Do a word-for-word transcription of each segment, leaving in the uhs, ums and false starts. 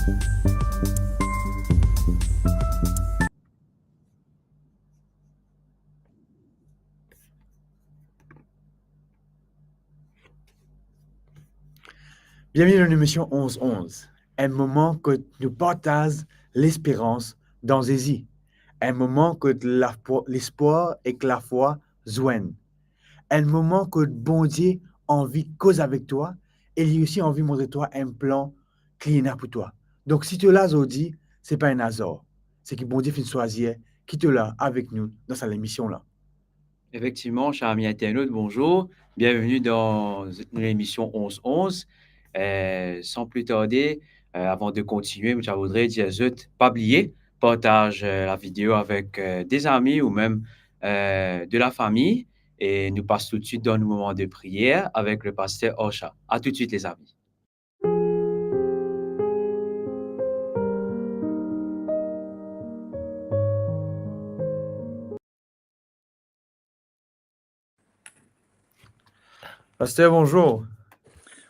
Bienveni dan lemision onz onz, enn moman kot nou partaz lesperans dan Zezi, enn moman kot lafwa, lespwar ek lafwa zwenn, enn moman kot Bondie anvi koz avek twa e li osi anvi montre twa enn plan ki li ena pou twa. Donk, si to la zordi, se pa enn azar. Se ki Bondie finn swazir ki to la avek nou dan sa lemision la. Efektivman, ser ami internot, bonzour. Bienveni dan nou lemision onz onz. Eh, san pli tarde, eh, avan de kontinie, mo ti voudre dir zot, pa bliye, partaz, eh, lavideo avek, eh, de zami ou mem, eh, de lafami. E nou pas toutswit dan nou moman de priyer avek le paster Archa. A toutswit, lezami. Paster, bonzour.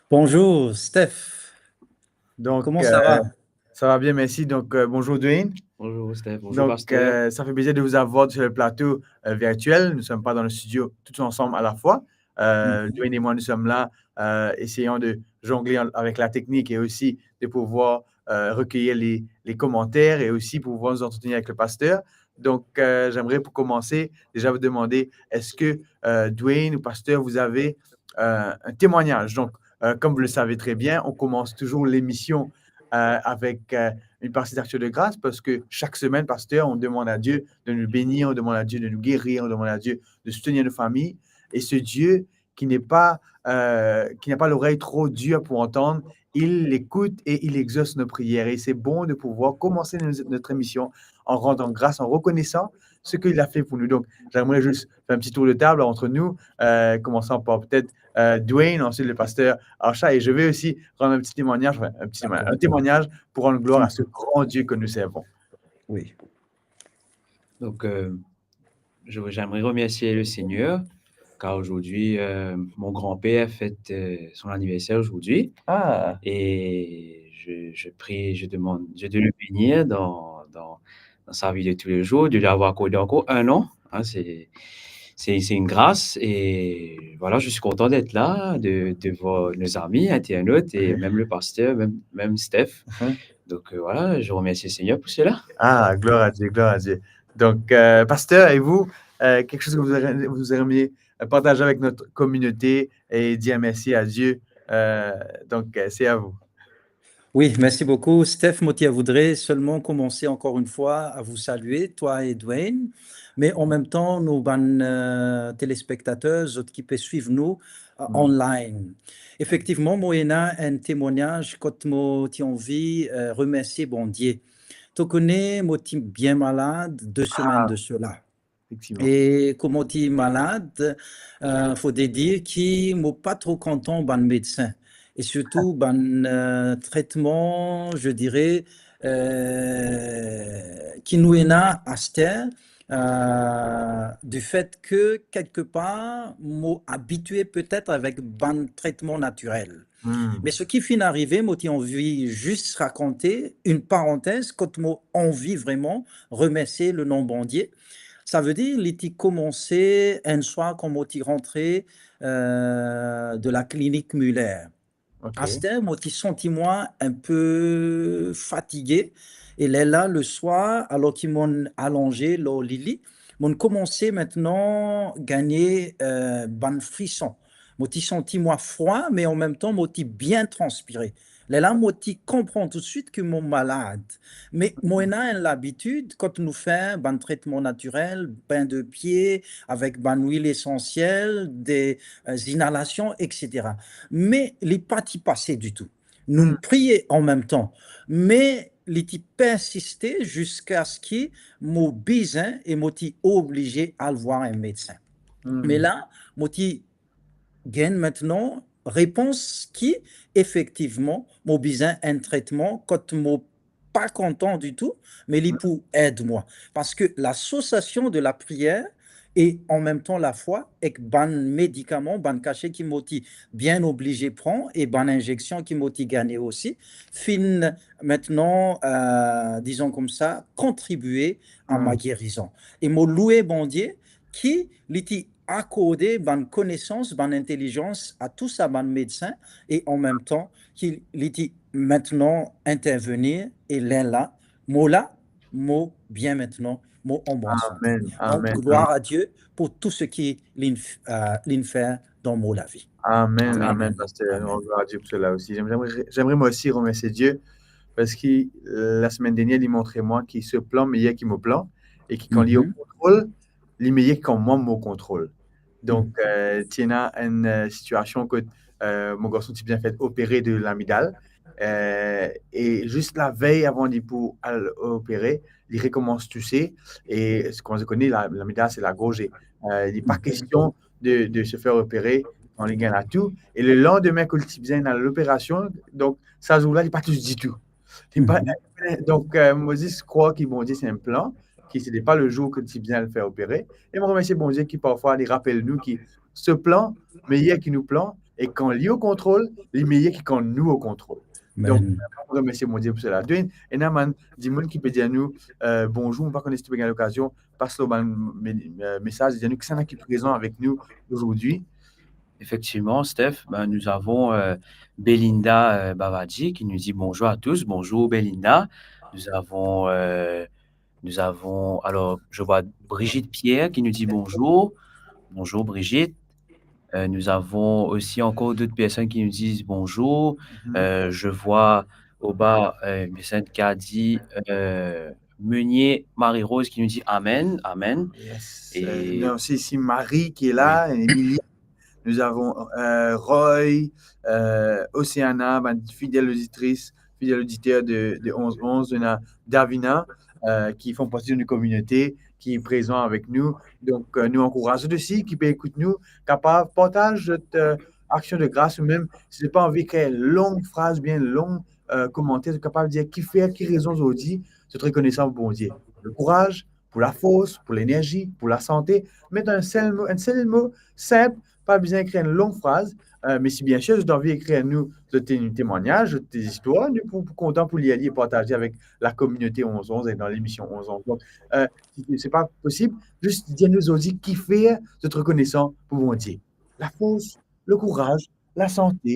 Bonzour, Steph. Donk, koman sa va? Eh, sa va bien, mersi. Donk, eh, bonzour, Dwayne. Bonzour, Steph. Bonzour, paster. Donk, eh, sa fer plezir de vous avoir sur le plateau, eh, virtuel. Nous sommes pas dans le studio tous ensemble à la fois. Euh, Dwayne et moi, nous sommes là, euh, essayant de jongler en-, avec la technique et aussi de pouvoir, euh, recueillir les, les commentaires et aussi pouvoir nous entretenir avec le pasteur. Donc, euh, j'aimerais pour commencer déjà vous demander, est-ce que, euh, Dwayne ou pasteur, vous avez, euh, un témoignage? Donc, euh, comme vous le savez très bien, on commence toujours l'émission, euh, avec, euh, une partie d'action de grâce parce que chaque semaine, pasteur, on demande à Dieu de nous bénir, on demande à Dieu de nous guérir, on demande à Dieu de soutenir nos familles. Et ce Dieu qui n'est pas, euh, qui n'a pas l'oreille trop dure pour entendre, il écoute et il exauce nos prières. Et c'est bon de pouvoir commencer nos-, notre émission en rendant grâce, en reconnaissant ce qu'il a fait pour nous. Donc, j'aimerais juste faire un petit tour de table entre nous, euh, commençant par peut-être, euh, Dwayne, ensuite le pasteur Archa, et je vais aussi rendre un petit témoignage, enfin, un petit témoignage, un témoignage pour rendre gloire à ce grand Dieu que nous servons. Oui. Donc, euh, je, j'aimerais remercier le Seigneur, car aujourd'hui, euh, mon grand-père fête, euh, son anniversaire aujourd'hui. Ah. Et je, je prie, je demande Dieu de le bénir dans, dans, dans sa vie de tous les jours, de lui avoir accordé encore un an. Hein, c'est, c'est, c'est une grâce. Et voilà, je suis content d'être là, de, de voir nos amis internautes et même le pasteur, même, même Steph. Donc, euh, voilà, je remercie le Seigneur pour cela. Ah, gloire à Dieu, gloire à Dieu. Donc, euh, pasteur, et vous, euh, quelque chose que vous aurez, vous aimeriez partager avec notre communauté et dire merci à Dieu, euh, donc, euh, c'est à vous. Oui, merci beaucoup, Steph. Mo ti voudrais seulement commencer encore une fois à vous saluer, toi et Dwayne, mais en même temps, nou bann, euh, téléspectateurs, zot ki pe swiv nou, euh, online. Efektivman, mo ena enn temwagnaz kot mo ti anvi, euh, remersie Bondie. To kone, mo ti bien malad, de semenn de sela. Efektivman. E kouma mo ti malad, euh, fode dir ki mo pa tro kontan bann medsin. E sirtou bann, euh, tretman, je dirais, euh, ki nou ena aster, euh, du fait que, quelque part, mo abitie petet avek bann tretman natirel. Me seki finn arive, mo ti anvi zis rakonte enn parantez, kot mo anvi vreman remersie le nom Bondie. Savedir, li ti koumanse enn swar kan mo ti rantre, euh, de la clinique Muller. Aster, mo ti santi mwa enn pe fatige. E lerla, le swar, alor ki mo'nn alonze lor lili, mo'nn koumanse aster gagne, euh, bann frison. Mo ti santi mwa frwa, me an mem tan, mo ti bien transpire. Lerla, mo ti konpran toutswit ki mo malad. Me mo ena enn labitid, kot nou fer bann tretman natirel, bin de pie, avek bann lwil esansiel, de, euh, zinalasion, et cetera. Me li pa ti pase ditou. Nou priye an mem tan, me li ti persiste ziska ski mo bizin e mo ti oblize al vwar enn medsin. Me la, mo ti gagn aster repons ki, efektivman, mo bizin enn tretman kot mo pa kontan ditou, me li pou ed mwa. Parski l'Association de la Prière e anmemtan lafwa, ek bann medikaman, bann kache ki mo ti bien oblize pran, e bann inzeksion ki mo ti gagne osi, finn, mintnan, euh, dizon koumsa, kontribie a ma gerizon. E mo loue Bondie ki li ti akorde bann konesans, bann intelizans a tou sa bann medsin, e anmemtan ki li ti mintnan intervenir, e lerla, mo la, mo bien mintnan, mo an bonn sante. Amen, amen, amen. Donk, glwar a Die pou tou seki linn f-, euh, linn fer dan mo lavi. Amen, amen, amen, paster. Amen. Glwar a Die pou sela osi. J'aimerais, j'aimerais moi aussi remercier Dieu parce que, euh, la semaine dernière, li montre mwa ki so plan meyer ki mo plan e ki kan li o kontrol, li meyer ki kan mwa mo kontrol. Donk, euh, ti ena enn, euh, sitiasion kot, euh, mo garson ti bizin fer opere de lamidal. Euh, e zis lavey avan li pou al opere, li rekoumans touse. E kouma zot kone, la, lamidal, se lagorz. Euh, li pa kestion de, de se fer opere kan li gagn latou. E le landime, kan li ti bizin al loperasion, donk, sa zour la, li pa tous ditou. Li pa, donk, euh, mo zis krwar ki Bondie se enn plan, ki se te pa le zour ki ti bizin al fer opere. E mo remersie Bondie ki parfwa li rapel nou ki so plan meyer ki nou plan, e kan li o kontrol, li meyer ki kan nou o kontrol. Donk, amen, mo remersie Bondie pou sela. Donk, ena bann dimoun ki pe dir nou, euh, bonzour, mo pa kone si to pe gagn lokazion pas lor bann me-, euh, mesaz, dir nou kisannla ki prezan avek nou ozordi. Effectivement, Steph, ben, nous avons, euh, Belinda, euh, Bavadji qui nous dit bonjour à tous. Bonjour, Belinda. Nous avons, euh, nous avons, alors, je vois Brigitte Pierre qui nous dit bonjour. Bonjour, Brigitte. Euh, nous avons aussi encore d'autres personnes qui nous disent bonjour. Euh, je vois au bas, euh, une personne qui a dit, euh, Meunier Marie-Rose qui nous dit amen, amen. Yes. Et euh, nous avons aussi ici Marie qui est là, Émilie. Nous avons, euh, Roy, euh, Océana, bann fidèl oditris, fidèl oditer de, de onze onze, on a Davina, euh, qui font partie de notre communauté, qui est présent avec nous. Donk, euh, nou ankouraz zot osi ki pe ekout nou, kapav partaz zot, euh, aksion de gras, ou mem si zot pa anvi ekrir long fraz, bien long, euh, komanter, zot kapav dir kifer, ki rezon zordi zot rekonesan pou Bondie. Lekouraz, pou lafors, pou lenerzi, pou lasante. Met enn sel mo, enn sel mo sinp, pa bizin ekrir enn long fraz, euh, me si bien sir zot anvi ekrir nou zot te-, temwagnaz, zot zistwar, nou pou, pou kontan pou lir li e partaze avek lakominote onze onze e dan lemision onze onze. Donk, euh, si se pa posib, zis dir nou zordi kifer zot rekonesan pou Bondie. Lafors, lekouraz, lasante,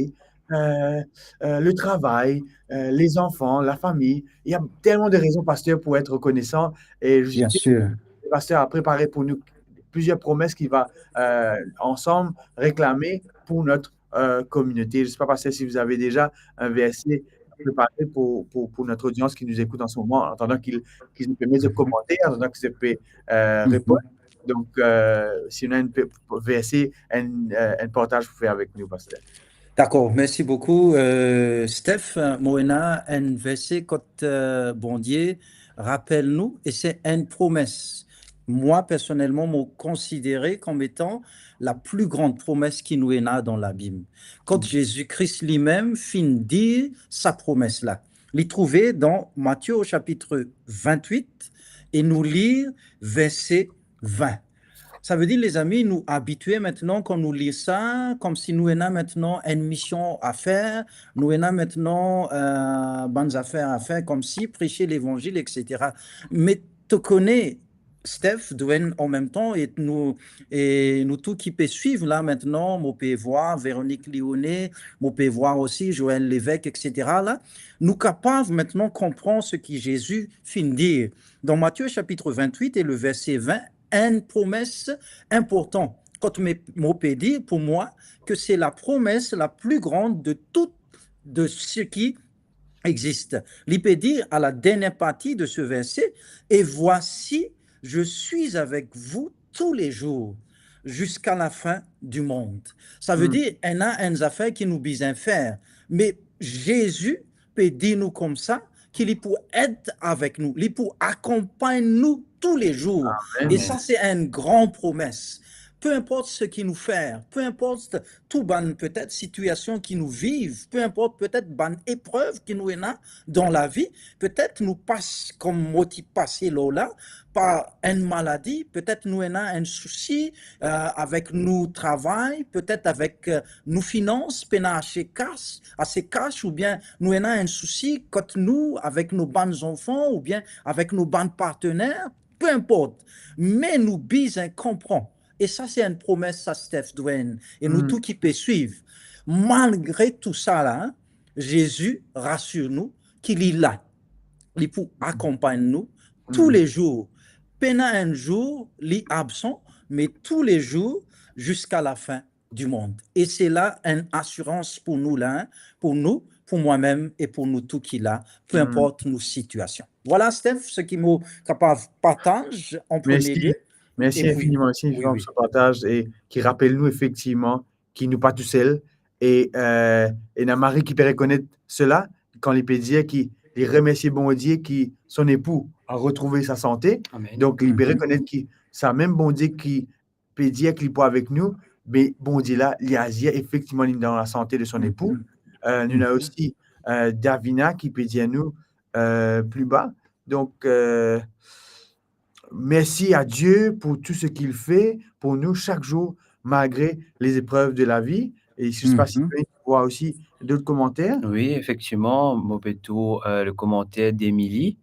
euh, euh, letravay, euh, lezanfan, lafami. Il y a tellement de raisons, pasteur, pour être reconnaissant. Et je sais que le pasteur a préparé pour nous plusieurs promesses qu'il va, euh, ensemble réclamer pour notre, euh, communauté. Je sais pas, pasteur, si vous avez déjà un verset préparé pour, pour, pour notre audience qui nous écoute en ce moment, en attendant qu'ils, qu'ils nous permettent de commenter, en attendant qu'ils peuvent, euh, répondre. Donk, euh, si ou ena enn pe-, verse, enn, euh, enn partaz pou fer avek nou, paster. Dakor, mersi boukou, euh, Steph. Mo ena enn verse kot, euh, Bondie rapel nou, e se enn promes. Mwa, personelman, mo konsidere kom etan la pli gran promes ki nou ena dan Labib. Kot Zezi Kris limem finn dir sa promes la, li trouve dan Matie, sapit vintwit, e nou lir verse vin. Savedir, lezami, nou abitie mintnan, kan nou lir sa, komsi nou ena mintnan enn mision a fer, nou ena mintnan, euh, bann zafer a fer, komsi prese levanzil, et cetera. Me to kone, Steph, Dwayne, an mem tan, e nou, e nou tou ki pe swiv la mintnan, mo pe vwar Véronique Lionet, mo pe vwar osi Joël Lévesque, et cetera la, nou kapav mintnan konpran seki Zezi finn dir. Dan Matie sapit vintwit e le verse vin, enn promes inportan. Kot me-, mo pe dir pou mwa ke se la promes la pli gran de tout de seki existe. Li pe dir a la dernière partie de ce verset, et voici, je suis avec vous tous les jours, jusqu'à la fin du monde. Savedir, ena enn zafer ki nou bizin fer, me Zezi pe dir nou koumsa, ki li pou et avek nou, li pou akonpagn nou toulezour. Amen. E sa, se enn gran promes. Peu inport seki nou fer, peu inport tou bann petet sitiasion ki nou viv, peu inport petet bann eprev ki nou ena dan lavi, petet nou pas, kouma mo ti pase lor la, par enn maladi, petet nou ena enn sousi, eh, avek nou travay, petet avek, eh, nou finans, pena ase kas, ase kas, oubien nou ena enn sousi kot nou, avek nou bann zanfan, oubien avek nou bann partner, peu inport. Me nou bizin konpran, e sa se enn promes sa Steph, Dwayne, e nou tou ki pe swiv. Malgre tou sa la, Zezi rasir nou ki li la. Li pou akonpagn nou toulezour. Pena enn zour li absan, me toulezour ziska lafin dimond. E se la enn asirans pou nou la, hein, pou nou, pou mwa mem e pou nou tou ki la, peu inport nou sitiasion. Vwala, Steph, seki mo kapav partaz an premie lie. Mersi infiniman, mersi infiniman pou sa partaz e ki rapel nou efektivman ki nou pa tousel. E, eh, ena mari ki pe rekonet sela kan li pe dir ki li remersie Bondie ki son epou a retrouve sa sante. Donk, li pe rekonet ki sa mem Bondie ki pe dir ki li pou avek nou, be Bondie la, li azir efektivman, li dan lasante de son epou. Eh, nou ena osi, eh, Davina ki pe dir nou, eh, pli ba. Donk, eh, mersi a Die pou tou seki li fer pou nou sak zour, malgre les épreuves de la vie. E si se pa si bien, nou vwar osi dot komanter. Wi, efektivman, mo pe trouv, eh, le komanter d'Emily.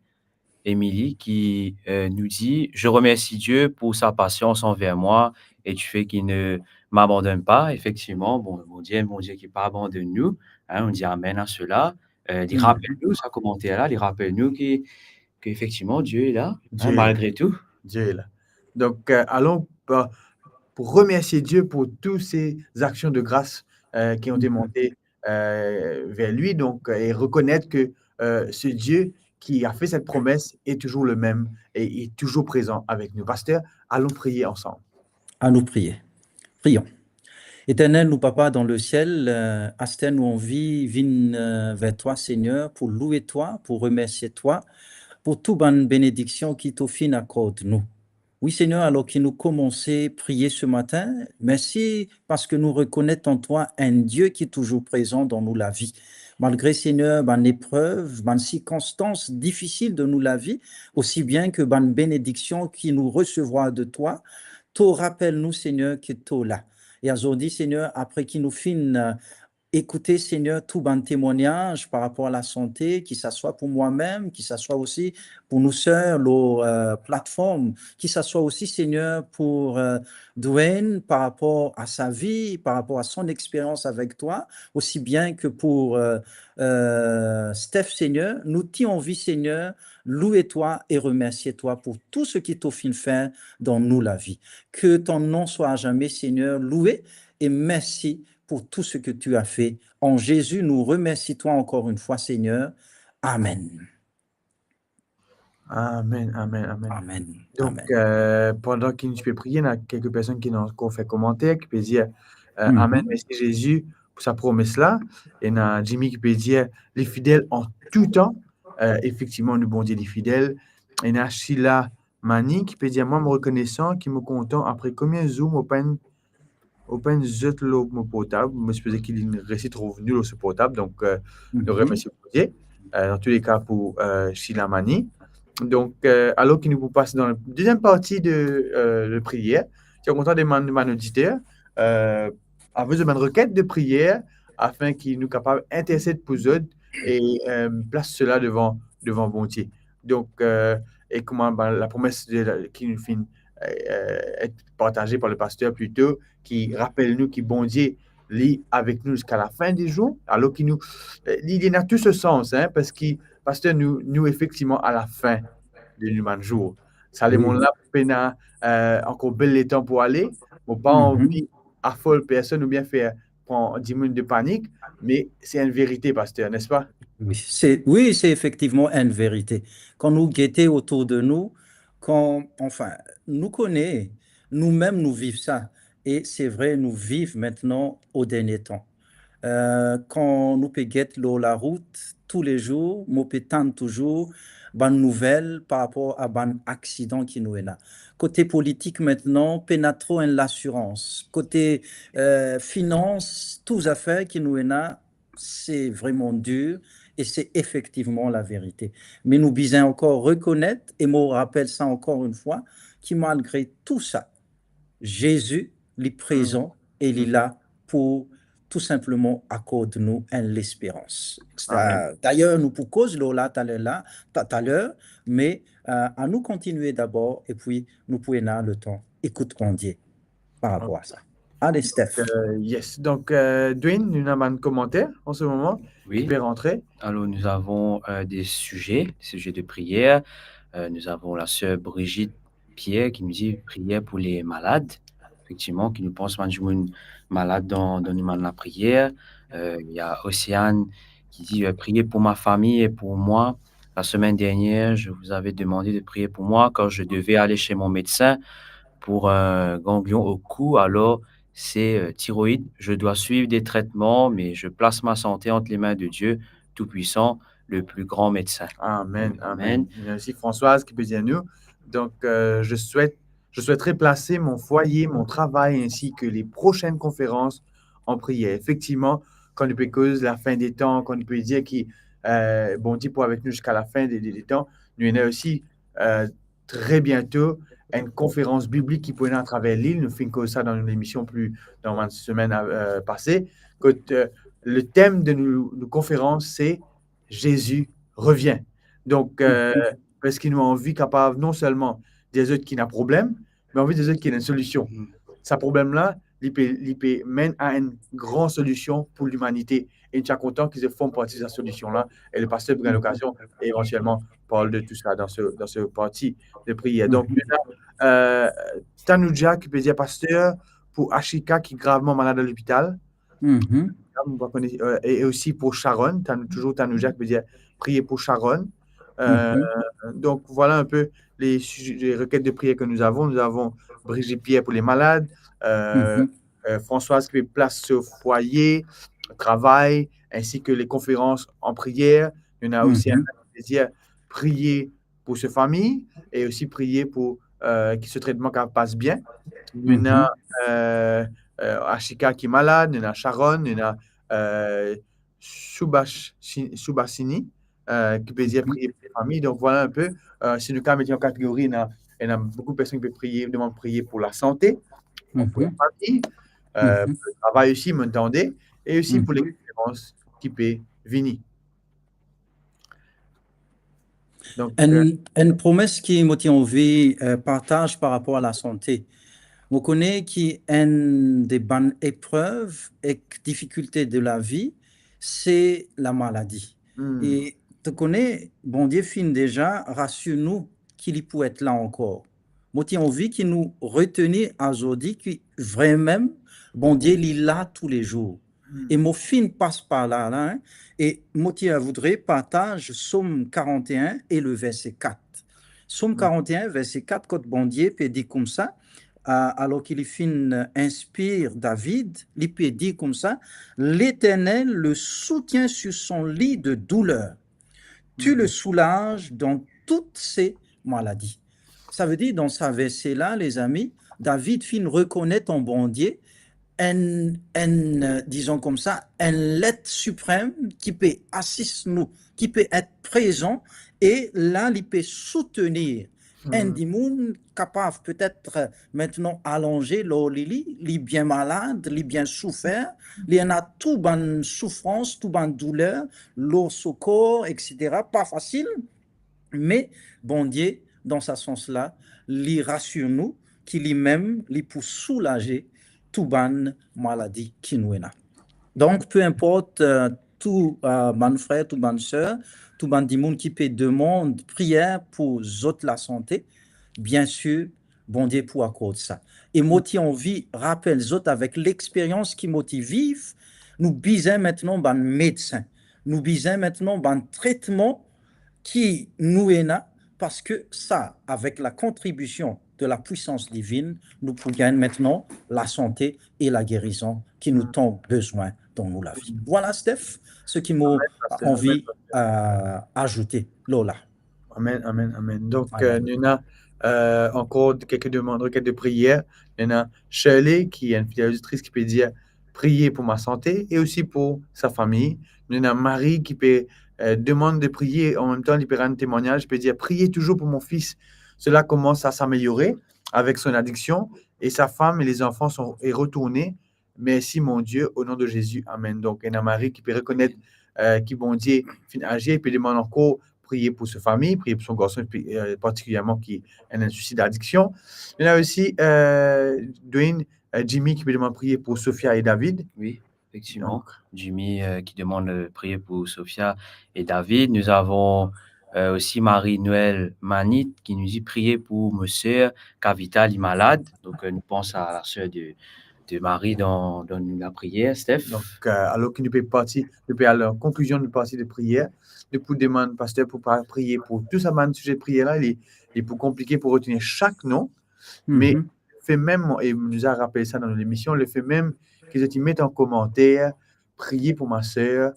Emily ki, eh, nou dir, "Je remercie Dieu pour sa patience envers moi et du fait qu'il ne m'abandonne pas." Efektivman, bon, Bondie, Bondie ki pa abandonn nou, hein, nou dir amen a sela. Eh, li rapel nou, sa komanter la, li rapel nou ki, ki efektivman, Die est là, hein, malgre tou. Die est là. Donk, eh, alon, eh, pou remersie Die pou tou se zaksion de gras, eh, ki ont ete monte, eh, ver li, donk, eh, e rekonet ke, eh, se Die ki a fer set promes e touzour le mem e, e touzour prezan avek nou. Paster, alon priye ansam. Anou priye. Prions. Eternel nou Papa dan lesiel, eh, aster nou anvi vinn, eh, ver twa, Segner, pou loue twa, pou remersie twa, pou tou bann benediksion ki to finn akord nou. Wi, Segner, alor ki nou koumans priye se matin, mersi parski nou rekonet an twa enn Die ki touzour prezan dan nou lavi. Malgre, Segner, bann eprev, bann sirkonstans difisil de nou lavi, osi bien ki bann benediksion ki nou resevwar de twa, to rapel nou, Segner, ki to la. E azordi, Segner, apre ki nou finn, eh, ekoute, Segner, tou bann temwagnaz par rapor a lasante, ki sa swa pou mwa mem, ki sa swa osi pou nou ser lor, eh, platform, ki sa swa osi, Segner, pou, eh, Dwayne par rapor a sa vi, par rapor a son experians avek twa, osi bien ki pou, eh, eh, Steph, Segner, nou ti anvi, Segner, loue twa e remersie twa pou tou seki to finn fer dan nou lavi. Ki to nom swa a zame, Segner, loue, e mersi pour tout ce que tu as fait. En Jésus, nous remercions toi encore une fois, Seigneur. Amen. Amen, amen, amen. Amen. Donk, amen. Eh, pandan ki nou ti pe priye, ena kelke personn ki ena ankor fer komanter, ki pe dir, eh, amen, mersi Zezi pou sa promes la. Ena Jimmy ki pe dir, li fidel an tou tan. Eh, efektivman, nou Bondie li fidel. Ena Sheila Mani ki pe dir, mwa, mo rekonesan ki mo kontan apre konbien zour mo pa'nn, mo pa'nn zet lor mo portab. Mo sipoze ki li resi trouv nou lor so portab. Donk, eh, nou remersie Bondie, eh, dan tou le ka pou, eh, Sheila Mani. Donk, eh, alor ki nou pou pas dan deziem parti de, eh, de priyer, ti kontan demann bann oditer, eh, avek zot bann reket de priyer, afin ki nou kapav intersed pou zot e, eh, plas sela devan, devan Bondie. Donk, eh, e kouma, ben, lapromes de la, ki nou finn, eh, eh, et partaze par le paster plito, ki rapel nou ki Bondie, li avek nou ziska lafin de zour, alor ki nou, eh, li, li ena tou so sans, hein, parski, paster, nou, nou efektivman a lafin de nou bann zour. Sa lemonn la pena, eh, ankor bel letan pou ale. Mo pa anvi afol personn oubien fer pran dimoun de panik, me se enn verite, paster, nespa? Wi, se, wi, se efektivman enn verite. Kan nou gete otour de nou, kan, anfin, nou kone, nou mem nou viv sa, e se vre, nou viv aster o dernie tan. Eh, kan nou pe get lor larout, toulezour, mo pe tann touzour bann nouvel par rapor a bann aksidan ki nou ena. Kote politik, aster, pena tro enn lasirans. Kote, eh, finans, tou zafer ki nou ena, se vreman dir e se efektivman laverite. Me nou bizin ankor rekonet, e mo rapel sa ankor enn fwa, ki malgre tou sa, Zezi, li prezan e li la pou tou sinpleman akord nou enn lesperans. Amen. Eh, dayer, nou pou koz lor la taler la, ta-, taler, me, eh, anou kontinie dabor, epi nou pou ena letan ekout Bondie par rapor a sa. Ale, Steph. Euh, yes. Donc, euh, Dwayne, nou ena bann komanter an se moman ki pe rantre. Alors, nous avons, euh, des sujets, des sujets de prière. Euh, nous avons la sœur Brigitte Pierre qui nous dit prière pour les malades. Effectivement, ki nou pans bann dimoun malad dan, dan nou bann lapriyer. Euh, il y a Océane qui dit, euh, priez pour ma famille et pour moi. La semaine dernière, je vous avais demandé de prier pour moi car je devais aller chez mon médecin pour un ganglion au cou. Alors, c'est, euh, thyroïde. Je dois suivre des traitements, mais je place ma santé entre les mains de Dieu Tout-Puissant, le plus grand médecin. Amen, amen. Amen. Il y a aussi Françoise qui peut dire nous. Donc, euh, je souhaite, je souhaiterais placer mon foyer, mon travail, ainsi que les prochaines conférences en prière. Effectivement, kan nou pe koz lafin de tan, kan nou pe dir ki, euh, Bondie pou avek nou ziska lafin de, de, de tan, nou ena osi, euh, tre biento enn konferans biblik ki pou ena atraver lil. Nou finn koz sa dan enn lemision pli, dan enn semenn, euh, pase. Kot, euh, le tem de nou, nou konferans, se Jésus revient. Donk, euh, parski nou anvi kapav non selman dir zot ki ena problem, me anvi dir zot ki ena enn solision. Sa problem la, li pe, li pe menn a enn gran solision pou limanite. E nou ti a kontan ki zot form parti de sa solision la. E le paster pou gagn lokazion evantielman parl de tou sa dan se, dan se parti de priyer. Donk, nou ena, euh, Tanouja ki pe dir, paster, pou Ashika ki gravman malad a lopital. Mo pa kone, euh, e, e osi pou Sharon, Tan-, touzour Tanouja ki pe dir, priye pou Sharon. Euh, donk, vwala enn pe les sujets, les requêtes de prière que nous avons. Nous avons Brigitte Pierre pour les malades, euh, euh, Françoise ki pe plas so fwaye, travay, ensi ke les conférences en prière. Nou ena osi enn ki pe dir, priye pou so fami e osi priye pou, euh, ki so tretman kapav pas bien. Nou ena, euh, euh, Ashika ki malad, nou ena Sharon, nou ena, euh, Subash-, Subhasini, euh, ki pe dir priye pou fami. Donk, vwala enn pe, euh, si nou kapav met an kategori, ena, ena boukou personn ki pe priye, demann priye pou lasante, pou lafami, euh, pou le travay osi, mo tande, e osi pou les konferans ki pe vini. Donk, enn, euh, enn promes ki mo ti anvi, euh, partaz par rapor a lasante. Mo kone ki enn de bann eprev ek difikilte de lavi, se lamaladi. E to kone, Bondie finn deza rasir nou ki li pou et la ankor. Mo ti anvi ki nou retenir azordi ki vremem Bondie li la toulezour. E mo finn pas par la, la, hein, e mo ti voudre partaz Psaume quarante et un et le verset quatre. Psaume quarante et un, verset quatre, kot Bondie pe dir koumsa, a, alor ki li finn inspir David, li pe dir koumsa, L'Éternel le soutient sur son lit de douleur. Tu le soulages dans toutes ses maladies. Savedir, dan sa verse la, lezami, David finn rekonet an Bondie enn, enn, euh, dizon koumsa, enn let siprem ki pe asist nou, ki pe et prezan, e la li pe soutenir enn dimoun kapav petet, euh, aster alonze lor lili, li bien malad, li bien soufer, li ena tou bann soufrans, tou bann douler lor so kor, et cetera. Pa fasil, me Bondie, dan sa sans la, li rasir nou ki limem, li pou soulaze tou bann maladi ki nou ena. Donk, pe inport, euh, tou, euh, bann frer, tou bann ser, tou bann dimoun ki pe demann priyer pou zot lasante, biensir, Bondie pou akord sa. E mo ti anvi rapel zot avek lexperyans ki mo ti viv, nou bizin aster bann medsin, nou bizin aster bann tretman ki nou ena, parski sa, avek la kontribision de la pwisans divinn, nou pou gagn aster lasante e lagerizon ki nou tan bezwin dan nou lavi. Vwala, Steph, seki mo anvi, euh, azoute lor la. Amen, amen, amen. Donk, euh, nou ena, euh, ankor kelke demann, requête de prière. Nou ena Shirley, ki enn fidel oditris, ki pe dir, priye pou ma sante e osi pou sa fami. Nou ena Marie ki pe, euh, demann de priye, an mem tan li pe rann temwagnaz, li pe dir, priye toujours pour mon fils. Cela commence à s'améliorer avec son addiction et sa femme et les enfants sont, est retournée. Merci mon Dieu, au nom de Jésus, amen. Donk, ena Marie ki pe rekonet, euh, ki Bondie finn azir, li pe demann ankor priye pou so fami, priye pou so garson, epi, euh, partikilierman ki ena enn sousi d'adiksion. Ena osi, euh, Dwayne, euh, Jimmy ki pe demann priye pou Sofia e David. Wi, efektivman. Donk. Jimmy, euh, ki demann, euh, priye pou Sofia e David. Nou avon, euh, osi Marie-Noël Manit ki nou dir, priye pou mo ser Kavita, li malad. Donk, euh, nou pans a la ser de, de Marie dan, dan nou lapriyer, Steph. Donk, euh, alor ki nou pe parti, nou pe al an konklizion nou parti de priyer, nou pou demann paster pou pa priye pou tou sa bann size priyer la, li, li pou konplike pou retenir sak non, me lefet mem, e nou a rapel sa dan nou lemision, lefet mem ki zot inn met an komanter, priye pou ma ser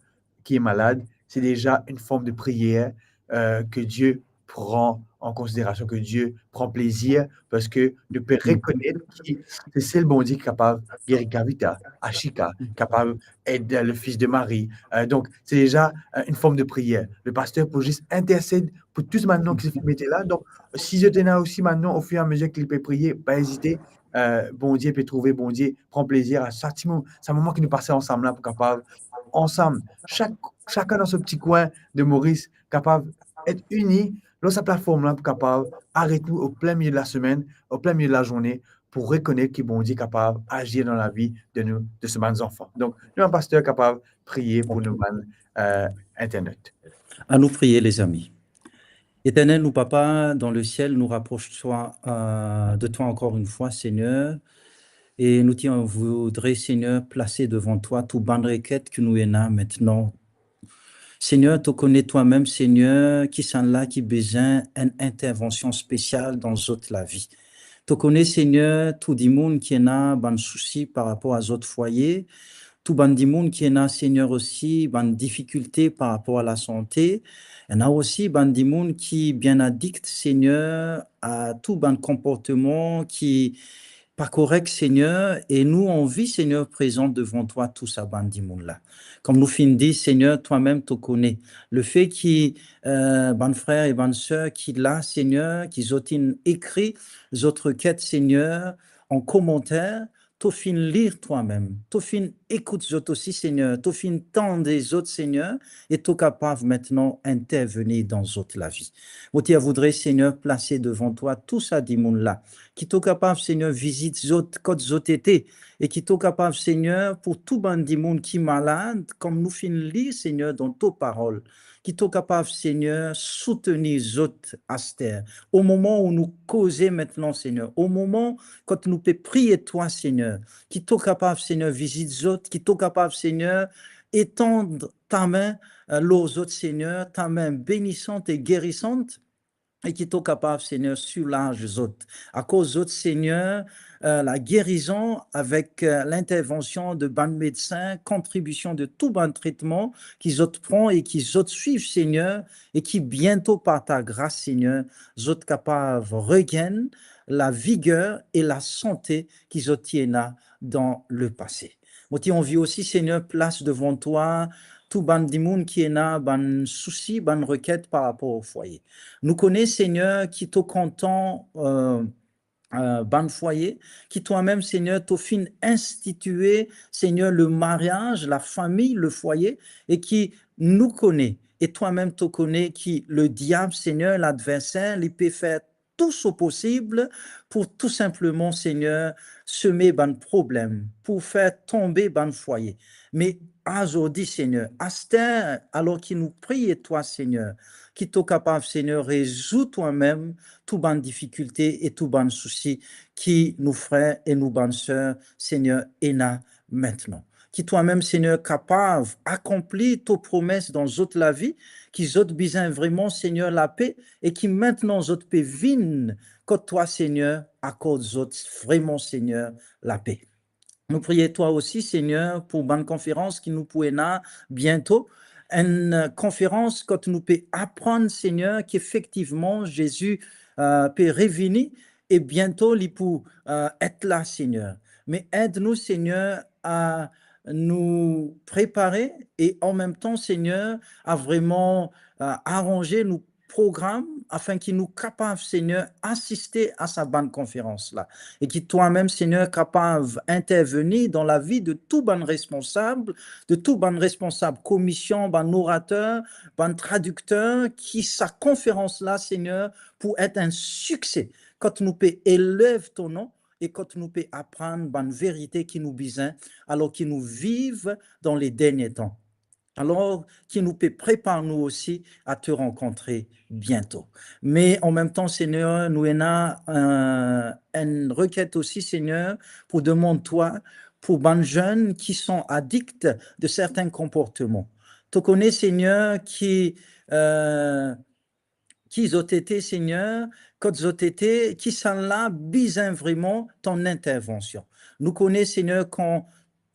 ki est malade, c'est déjà une forme de prière, euh, que Dieu prend en considération, que Dieu prend plaisir, parski nou pe rekonet ki se sel Bondie ki kapav geri Kavita, Ashika, kapav ed, euh, le fils de Marie. Euh, donk, se deza, euh, enn form de priyer. Le paster pou zis intersed pou tou bann non ki finn mete la. Donk, si zot ena osi bann non, au fur et à mesure ki li pe priye, pa ezite, euh, Bondie pe trouve, Bondie pran plezir a sa ti mo-, sa moman ki nou pase ansam la pou kapav ansam, sak, sakenn dan so ti kwin de Moris, kapav et ini lor sa platform la pou kapav aret nou o plin milie de lasemenn, o plin milie de lazourne, pou rekonet ki Bondie kapav azir dan lavi de nou, de so bann zanfan. Donk, nou, paster kapav priye pou nou bann, euh, internet. Anou priye, lezami. Eternel nou Papa dan lesiel, nou rapros twa, euh, de twa ankor enn fwa, Segner, e nou ti voudre, Segner, plase devan twa tou bann reket ki nou ena aster. Segner, to kone twa mem, Segner, kisannla ki bizin enn intervansion spesial dan zot lavi. To kone, Segner, tou dimoun ki ena bann sousi par rapor a zot fwaye, tou bann dimoun ki ena, Segner, osi bann difikilte par rapor a lasante, ena osi bann dimoun ki bien adikt, Segner, a tou bann konportman ki pa korek, Segner, e nou anvi, Segner, prezant devan twa tou sa bann dimoun la. Kouma nou finn dir, Segner, twa mem to kone. Lefe ki, euh, bann frer e bann ser ki la, Segner, ki zot inn ekri zot reket, Segner, an komanter, to finn lir twa mem, to finn ekout zot osi, Segner, to finn tande zot, Segner, e to kapav aster intervenir dan zot lavi. Mo ti voudre, Segner, plase devan twa tou sa dimoun la, ki to kapav, Segner, vizit zot kot zot ete, e ki to kapav, Segner, pou tou bann dimoun ki malad, kouma nou finn lir, Segner, dan to parol, ki to kapav, Segner, soutenir zot aster. O moman ou nou koze aster, Segner, o moman kot nou pe priye twa, Segner, ki to kapav, Segner, vizit zot, ki to kapav, Segner, etann ta me, euh, lor zot, Segner, ta me benisan e gerisan, e ki to kapav, Segner, soulaz zot. Akoz zot, Segner, euh, lagerizon avek, euh, lintervansion de bann medsin, kontribision de tou bann tretman ki zot pran e ki zot swiv, Segner, e ki biento par ta gras, Segner, zot kapav regagn laviger e lasante ki zot ti ena dan lepase. Mo ti anvi osi, Segner, plas devan twa tou bann dimoun ki ena bann sousi, bann reket par rapor o fwaye. Nou kone, Segner, ki to kontan, euh, euh, bann fwaye, ki twa mem, Segner, to finn institie, Segner, le mariaz, lafami, lefwaye, e ki nou kone, e twa mem to kone ki lediab, Segner, ladverser, li pe fer tou so posib pou tou sinpleman, Segner, seme bann problem, pou fer tonbe bann fwaye. Me azordi, Segner, aster, alor ki nou priye twa, Segner, ki to kapav, Segner, rezoud twa mem tou bann difikilte e tou bann sousi ki nou frer e nou bann ser, Segner, ena aster. Ki twa mem, Segner, kapav akonpli to promes dan zot lavi, ki zot bizin vreman, Segner, lape, e ki aster zot pe vinn kot twa, Segner, akord zot vreman, Segner, lape. nou priye twa osi, Segner, pou bann konferans ki nou pou ena biento. Enn, eh, konferans kot nou pe aprann, Segner, ki efektivman Zezi, eh, pe revini e biento li pou, eh, et la, Segner. Me ed nou, Segner, a nou prepare e anmemtan, Segner, a vreman, eh, aranze nou program afin ki nou kapav, Segner, asiste a sa bann konferans la. E ki twa mem, Segner, kapav interveni dan lavi de tou bann responsab, de tou bann responsab komision, bann orater, bann tradikter, ki sa konferans la, Segner, pou et enn sikse, kot nou pe elev to nom e kot nou pe aprann bann verite ki nou bizin, alor ki nou viv dan le dernie tan. Alor ki nou pe prepar nou osi a to rankontre biento. Me anmemtan, Segner, nou ena, eh, enn reket osi, Segner, pou demann twa pou bann zenn ki son adikt de sertin konportman. To kone, Segner, ki, eh, ki zot ete, Segner, kot zot ete, ki sannla bizin vreman to intervansion. Nou kone, Segner, kan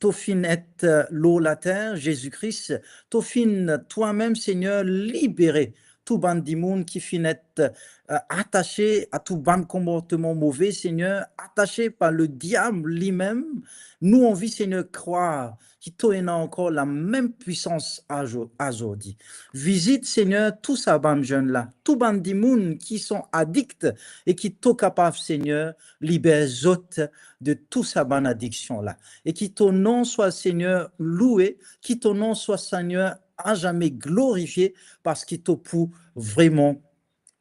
to finn et, eh, lor later, Zezi Kris, to finn twa mem, Segner, libere tou bann dimoun ki finn et, eh, atase a tou bann konportman move, Segner, atase par lediab limem. Nou anvi, Segner, krwar ki to ena ankor lamem pwisans azo-, azordi. Vizit, Segner, tou sa bann zenn la, tou bann dimoun ki son adikt e ki to kapav, Segner, liber zot de tou sa bann adiksion la. E ki to nom swa, Segner, loue, ki to nom swa, Segner, azame glorifie, parski to pou vreman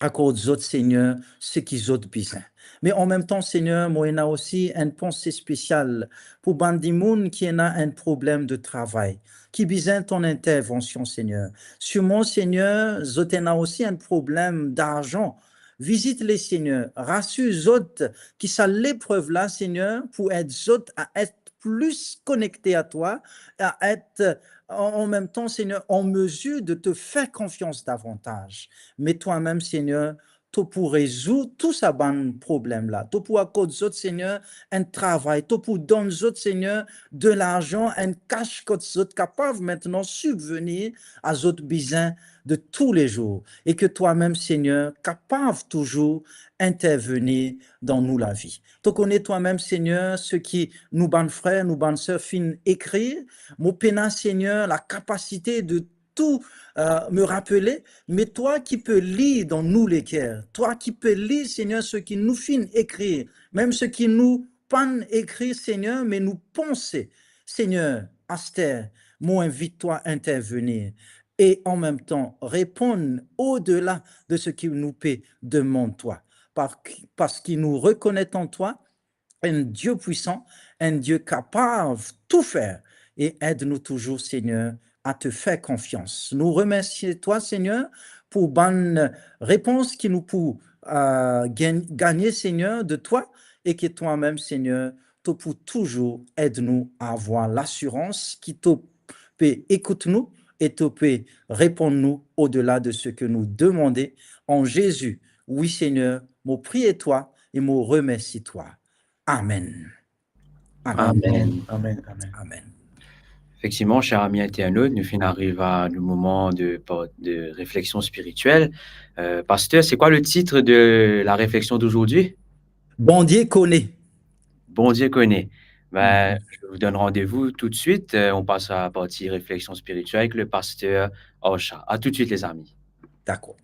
akord zot, Segner, seki zot bizin. Me anmemtan, Segner, mo ena osi enn panse spesial pou bann dimoun ki ena enn problem de travay, ki bizin to intervansion, Segner. Sirman, Segner, zot ena osi enn problem darzan. Vizit li, Segner, rasir zot ki sa leprev la, Segner, pou ed zot a et plis konekte a twa, a et, an, anmemtan, Segner, an mezir de to fer konfians davantaz. Me twa mem, Segner, to pou rezoud tou sa bann problem la. To pou akord zot, Segner, enn travay. To pou donn zot, Segner, de larzan, enn kas kot zot kapav aster sibvenir a zot bizin de toulezour. E ki twa mem, Segner, kapav touzour intervenir dan nou lavi. To kone twa mem, Segner, seki nou bann frer, nou bann ser finn ekrir. Mo pena, Segner, lakapasite de tou, eh, me rapele, me twa ki pe lir dan nou leker, twa ki pe lir, Segner, seki nou finn ekrir, mem seki nou pann ekrir, Segner, me nou panse, Segner, aster, mo invit twa intervenir e anmemtan reponn odela de seki nou pe demann twa. Par-, parski nou rekonet an twa enn Die pwisan, enn Die kapav tou fer, e ed nou touzour, Segner, a to fer konfians. Nou remersie twa, Segner, pou bann repons ki nou pou, eh, gagn-, gagne, Segner, de twa, e ki twa mem, Segner, to pou touzour ed nou a avoir lasirans ki to pe ekout nou e to pe reponn nou odela de seki nou demande. An Zezi, wi, Segner, mo priye twa e mo remersie twa. Amen. Amen. Amen. Amen. Amen. Amen. Efektivman, ser ami internaut, nou finn ariv a nou moman de, de réflexion spirituelle. Euh, pasteur, c'est quoi le titre de la réflexion d'aujourd'hui? Bondie kone. Bondie kone. Ben, mhm, je vous donne rendez-vous tout de suite. Euh, on passe à la partie réflexion spirituelle avec le pasteur Archa. À tout de suite, les amis. D'accord.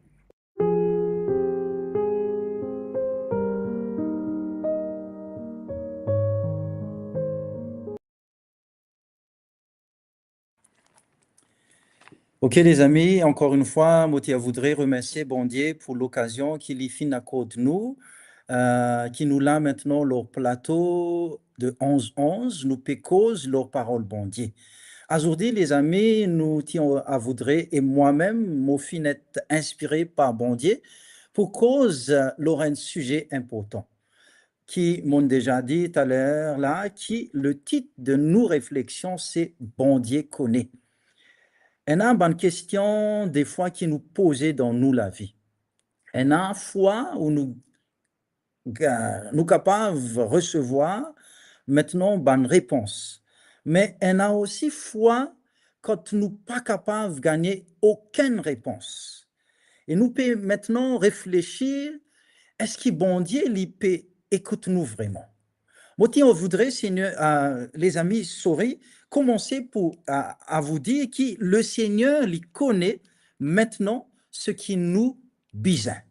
Ok, lezami, ankor enn fwa, mo ti a voudre remersie Bondie pou lokazion ki li finn akord nou, euh, ki nou la aster lor plato de onz onz, nou pe koz lor parol Bondie. Azordi, lezami, nou ti a voudre, e mwa mem, mo finn et inspire par Bondie pou koz lor enn size inportan. Ki monn deza dir taler la, ki le tit de nou refleksion se Bondie kone. Ena bann kestion defwa ki nou poze dan nou lavi. Ena fwa ou nou ga-, nou kapav resevwar mintnan bann repons. Me ena osi fwa kot nou pa kapav gagne okenn repons. E nou pe mintnan reflesir, eski Bondie li pe ekout nou vreman? Mo ti voudre, Segner, euh, lezami, sorry, komanse pou, euh, a vous dire ki Lesegner li kone mintnan seki nou bizin.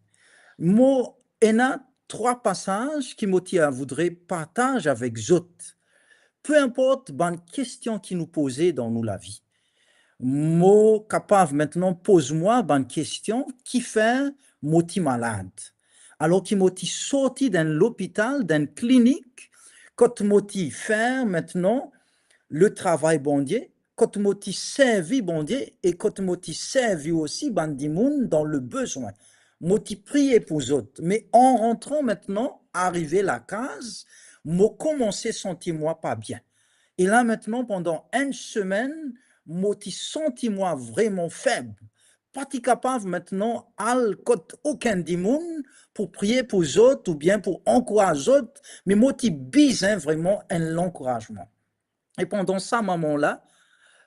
Mo ena trwa pasaz ki mo ti a voudre partaz avek zot. Pe inport bann kestion ki nou poze dan nou lavi, mo kapav mintnan poz mwa bann kestion, kifer mo ti malad? Alor ki mo ti sorti dan enn lopital, dan enn klinik, kot mo ti fer mintnan le travay Bondie, kot mo ti servi Bondie e kot mo ti servi osi bann dimoun dan le bezwin. Mo ti priye pou zot, me an rantran mintnan, arive lakaz, mo komanse santi mwa pa bien. E la mintnan, pandan enn semenn, mo ti santi mwa vreman feb. Pa ti kapav mintnan al kot okenn dimoun pou priye pou zot oubien pou ankouraz zot, me mo ti bizin vreman enn lankourazman. E pandan sa moman la,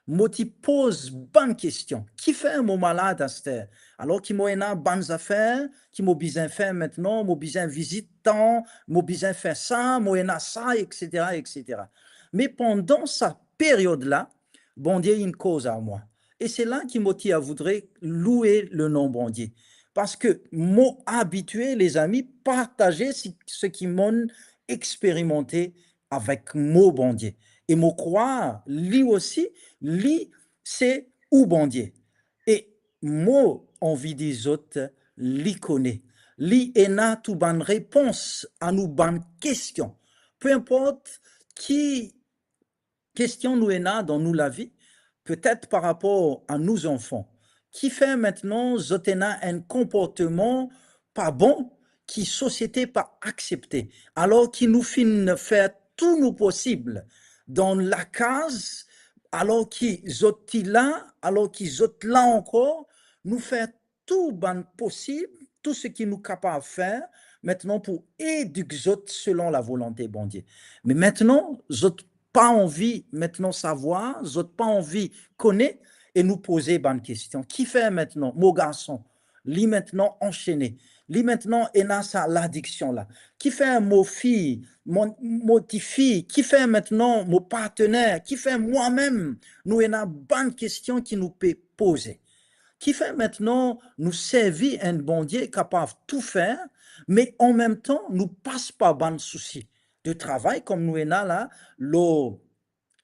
mo ti poz bann kestion. Kifer mo malad aster? Alor ki mo ena bann zafer ki mo bizin fer mintnan, mo bizin vizit tan, mo bizin fer sa, mo ena sa, et cetera, et cetera. Me pandan sa period la, Bondie inn koz ar mwa. E se la ki mo ti a voudre loue le nom Bondie. Parski mo abitie, lezami, partaze si-, seki monn experimante avek mo Bondie. E mo krwar, li osi, li se ou Bondie. E mo anvi dir zot, li kone. Li ena tou bann repons a nou bann kestion. Pe inport ki kestion nou ena dan nou lavi, petet par rapor a nou zanfan. Kifer mintnan zot ena enn konportman pa bon ki sosiete pa aksepte, alor ki nou finn fer tou nou posib dan lakaz, alor ki zot ti la, alor ki zot la ankor, nou fer tou bann posib, tou seki nou kapav fer, mintnan pou edik zot selon lavolonte Bondie. Me mintnan, zot pa anvi mintnan savwar, zot pa anvi kone, e nou poze bann kestion. Kifer mintnan mo garson, li mintnan ansene, li mintnan ena sa ladiksion la? Kifer mo fi, mo, mo tifi, kifer mintnan mo partner, kifer mwa mem? Nou ena bann kestion ki nou pe poze. Kifer mintnan nou servi enn Bondie kapav tou fer, me anmemtan nou pas par bann sousi de travay, kom nou ena la lor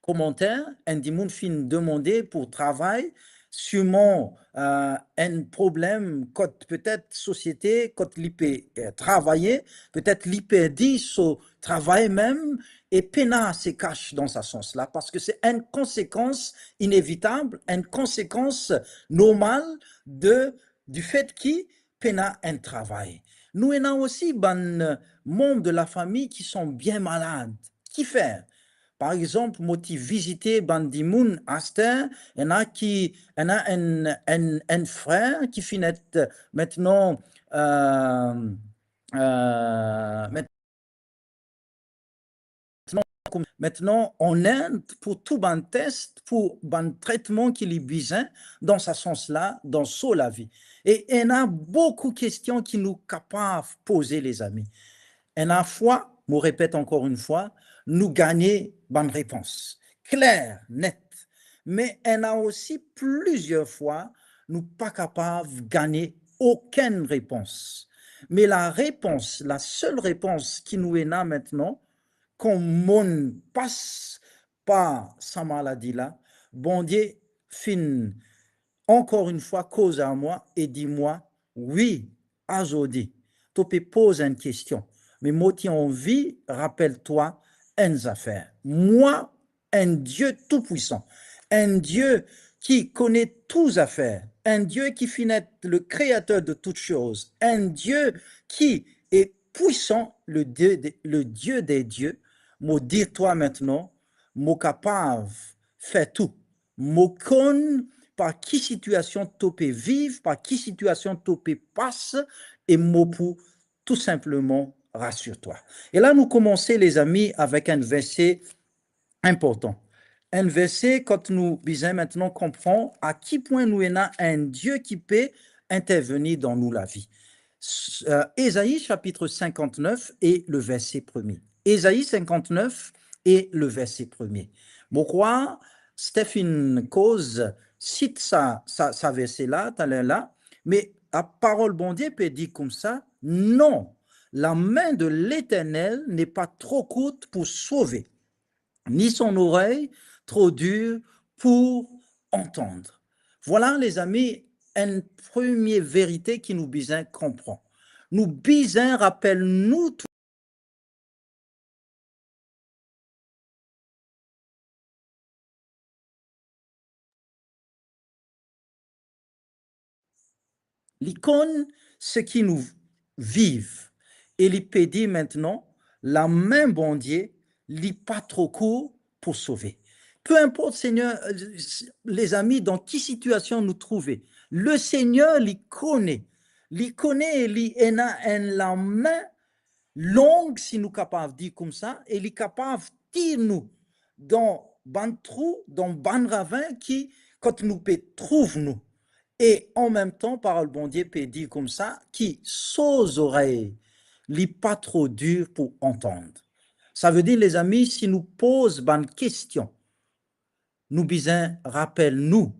komanter, enn dimoun finn demande pou travay, sirman, eh, enn problem kot petet sosiete, kot li pe, eh, travaye, petet li perdi so travay mem, e pena se kas dan sa sans la, parski se enn konsekans inevitab, enn konsekans normal de, difet ki pena enn travay. Nou ena osi bann manb de lafami ki son bien malad. Kifer? Par exanp, mo ti vizite bann dimoun aster, ena ki, ena enn, enn, enn frer ki finn et mintnan, eh, eh, mintnan, mintnan an Inde pou tou bann tes, pou bann tretman ki li bizin dan sa sans la, dan so lavi. E ena boukou kestion ki nou kapav poze, lezami. Ena fwa, mo repet ankor enn fwa, nou gagne bann repons kler, net. Me ena osi plizier fwa, nou pa kapav gagne okenn repons. Me larepons, lasel repons ki nou ena mintnan, kan monn pas par sa maladi la, Bondie finn ankor enn fwa koz ar mwa e dir mwa, wi, azordi, to pe poz enn kestion, me mo ti anvi rapel twa enn zafer. Mwa, enn Die toupwisan, enn Die ki kone tou zafer, enn Die ki finn et le Kreater de toutes choses, enn Die ki e pwisan, le Die de, le Die des dieux, mo dir twa mintnan, mo kapav fer tou. Mo konn par ki sitiasion to pe viv, par ki sitiasion to pe pas, e mo pou tou sinpleman rassure-toi. E la nou koumans, lezami, avek enn verse inportan. Enn verse kot nou bizin aster konpran a ki pwin nou ena enn Die ki pe intervenir dan nou lavi. S-, euh, Ezaïe chapitre cinquante-neuf et le verset premier. Ezaïe cinquante-neuf et le verset premier. Mo krwar Stephen koz sit sa, sa, sa verse la, taler la, me laparol Bondie pe dir koumsa, non, la main de l'Éternel n'est pas trop courte pour sauver, ni son oreille trop dure pour entendre. Vwala, lezami, enn premie verite ki nou bizin konpran. Nou bizin rapel nou tou Li konn seki nou viv e li pe dir aster, lame Bondie, li pa tro kour pou sove. Pe inport, Segner, lezami, dan ki sitiasion nou trouve, Lesegner, li kone. Li kone e li ena enn lame long, si nou kapav dir koumsa, e li kapav tir nou dan bann trou, dan bann ravin ki, kot nou pe trouv nou. E anmemtan, parol Bondie pe dir koumsa, ki so zorey, li pa tro dir pou antann. Savedir, lezami, si nou poz bann kestion, nou bizin rapel nou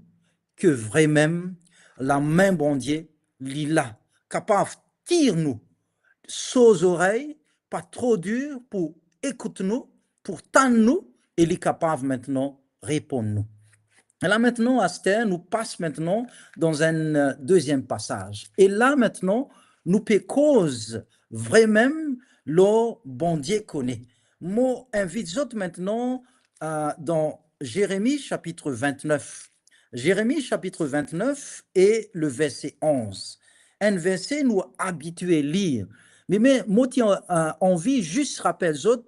ki vremem lame Bondie, li la, kapav tir nou. So zorey pa tro dir pou ekout nou, pou tann nou, e li kapav aster reponn nou. E la aster, nou pas aster dan enn, euh, deziem pasaz. E la aster, nou pe koz vremem lor Bondie kone. Mo invit zot aster, euh, dan Jeremi chapitre vingt-neuf. Jeremi chapitre vingt-neuf et le verset onze. Enn verse nou abitie lir. Me, me mo ti, euh, anvi zis rapel zot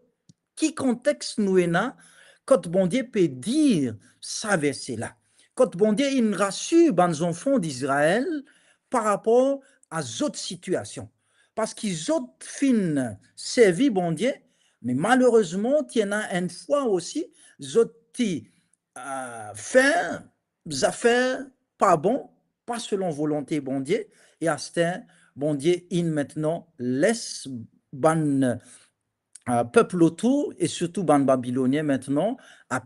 ki kontex nou ena kot Bondie pe dir sa verse la. Kot Bondie inn rasir bann zanfan Izrael par rapor a zot sitiasion. Parski zot finn servi Bondie, me malerezman, ti ena enn fwa osi, zot ti, euh, fer zafer pa bon, pa selon volonte Bondie, e aster, Bondie inn aster les bann, euh, pep lotour, e sirtou bann Babilonien aster,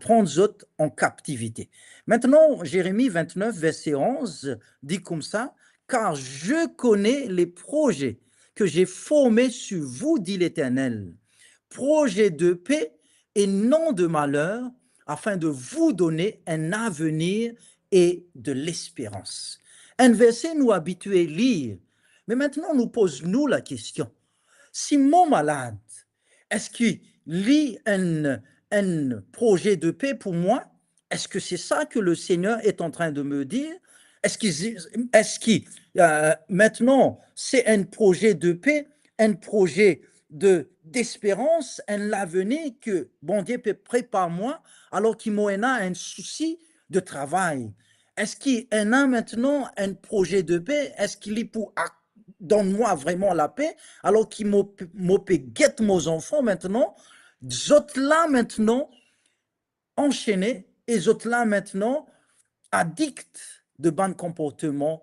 pran zot an kaptivite. Aster, Jeremi vingt-neuf, verset onze, dit comme ça, « Car je connais les projets que j'ai formés sur vous, dit l'Éternel, projets de paix et non de malheur, afin de vous donner un avenir et de l'espérance. » Enn verse nou abitie lir, me aster nou poz nou lakestion, si mo malad, eski li enn, enn proze de pe pou mwa? Est-ce que c'est ça que le Seigneur est en train de me dire? Eski, eski, euh, aster, se enn proze de pe, enn proze de, desperans, enn lavenir ke Bondie pe prepar mwa, alor ki mo ena enn sousi de travay? Eski ena aster enn proze de pe? Eski li pou ak-, donn mwa vreman lape, alor ki mo pe, mo pe get mo zanfan aster, zot la aster ansene e zot la aster adikt de bann konportman